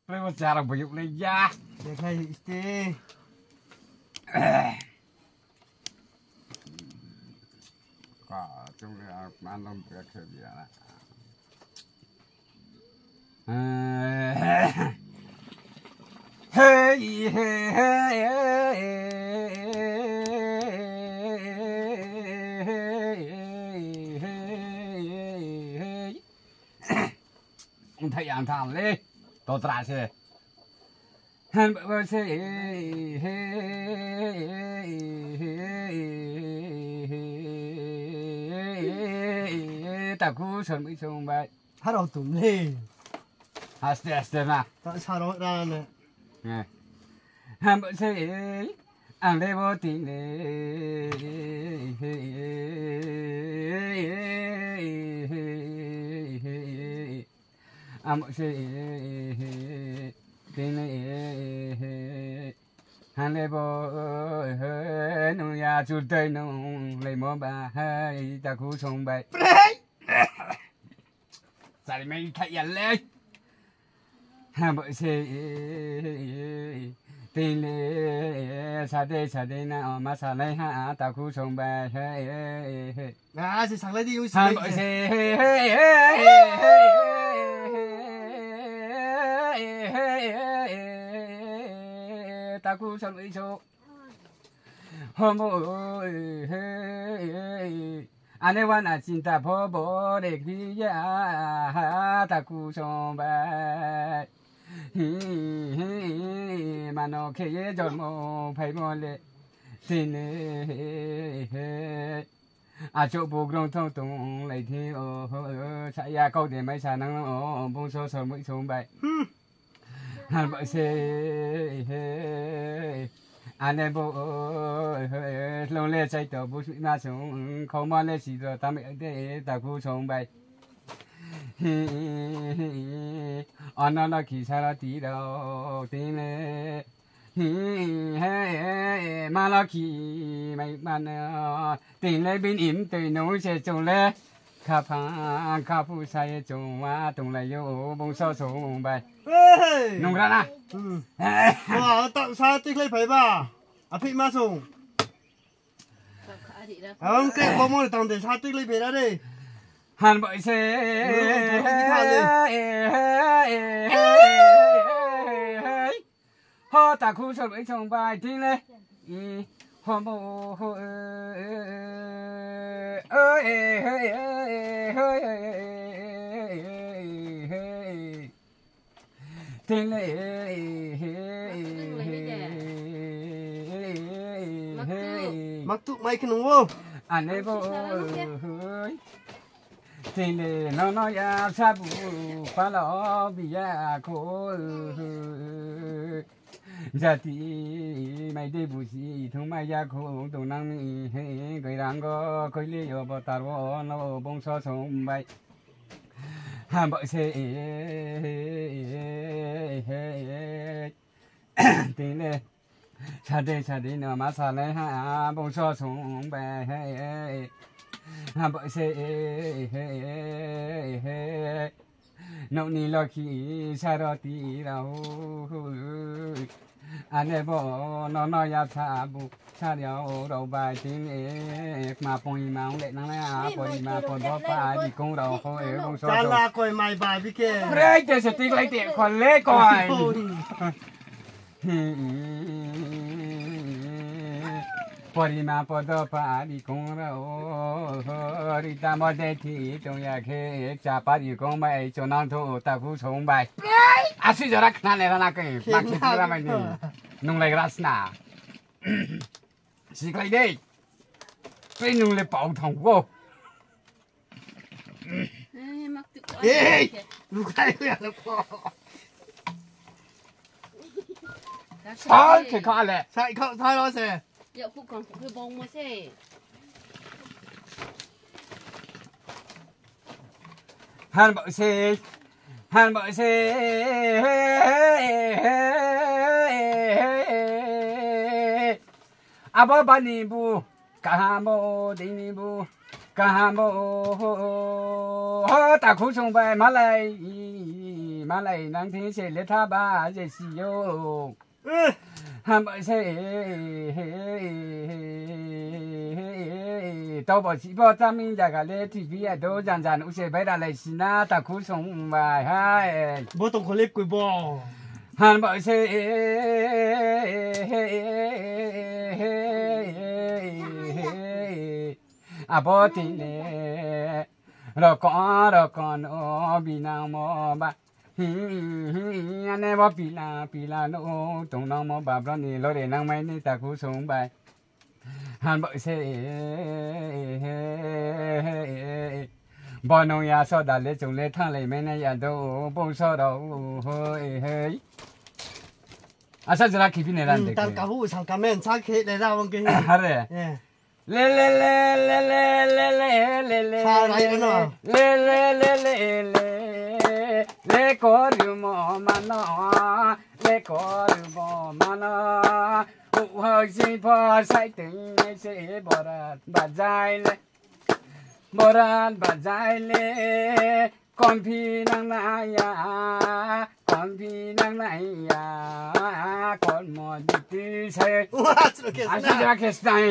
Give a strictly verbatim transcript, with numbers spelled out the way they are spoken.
Bre bo chara bo yuk le ya. Dekhai sti. Ka, chung le, ah, man dong bia khe bia na. Hei, hei, hei, hei, hei. Ong thai yang thang le. To tra se. Han ba se. Takhu son bai song bai. Harau tum le. Aste aste na. Ta saro ra le. Eh. Han ba se. Ang le bo tin le. Amo se tini han le bo nung ya chur tei nung le mo ba hai takhu song bai. Chari mai thai ya le. Amo se tini le sa de sa de na ma sa lai ha takhu song bai. Ah, se sanglai di, usi. Ham lai se. Takhu song bai so. Homo. Ane wana chinta pho bo re kri ya. Takhu song bai. Mano khe ye jormo phaimo le. Tini. Achouh bo grong thong tong lai thi o, sa ya kau de mai sa nang o, bung so sor mui song bai. Hmm. Han ba se, ane bo, long le chai to bu sui ma song, khau ma le si do tam de takhu song bai. Ono no khi sa ro ti ro, tini. Hi, he, he, malaki, mai, man, eh, tin le bin im tui nung se chung le. Kha phang, kha phu sa ye chung wa tung lai yo, bung so song bai. Hey! Nung ra na? Hmm. Wa, ta sa tik lai phai ba. Aphi ma song. Ang ke bo mo tang de sa tik lai phai ra de. Han bai se. Nung thong di tha le. Ho, takhu sor bai song bai tin le. I, ho mo, ho, eh, eh, eh, eh, eh, eh, eh, eh, eh, eh. Tin le, eh, eh, eh, eh, eh, eh. Mak tu mai khe nung wo. Ane bo, eh. Tini no no ya sabu palo biya kho. Jati mai de busi thung mai ya kho tong nang ni he goi rang go koi le yo bo tar wo no bung so song bai. Ham ba se tini. Sa de sa de no ma sa le ha bung so sung bai. Ha ba se no ni lo khi sa ro ti ra hu. Ane bo no no ya sa bu sa ri o ro bai tin e ma poi ma le nang le a poi ma poi bo pa di kong ro ho e bung so sung. Chala koi mai ba bi ke. Bre te se tik lai te kho le koi. Porima podo pari kong ra o, rita mo de thi tong ya khe, cha pari kong bai chonang tho takhu song bai. Asi jora khna le rana khe, ma khe ra mai ni. Nung lai grasna. Siklai de. Pe nung le pau thang wo. Eh, mak tu. Ei, bukai ya le po. Sai khe kha le. Sai kha sai lo se. Ya ku kong ku bong mo se. Han ba se. Han ba se. Abo bani bu, kaham bo, dini bu, kaham bo, takhu song bai malai, Malai nang thing se le tha ba je si yo. Hambai se, tau bo si bo chaming zaga le T V a do jan jan u se bai ra lai si na takhu song bai hai. Bo tongkho le koi bo. Hambai se, abo tini rokon rokon o binangmo ba. Ane bo pila pila no tongnangmo ba bro ni lore nangmai ni takhu song bai. Hambai se, bo nung ya soda le chung le thannglai mai nai ya do, bung soro hoi hoi. Asa jora khibi ne ran de. Tal kabu sal kamen sa khe le ra bang ke. Are. Le le le le le le le le le. Sa rai no. Le le le le le. Le korumo mano. Le korumo mano. Uha si pho sai tui se borat bajai le. Borat bajai le. Komphi nang nai ya, komphi nang nai ya, kormo diti sai. Wah, chlo khe Asi snai. Jora khe snai.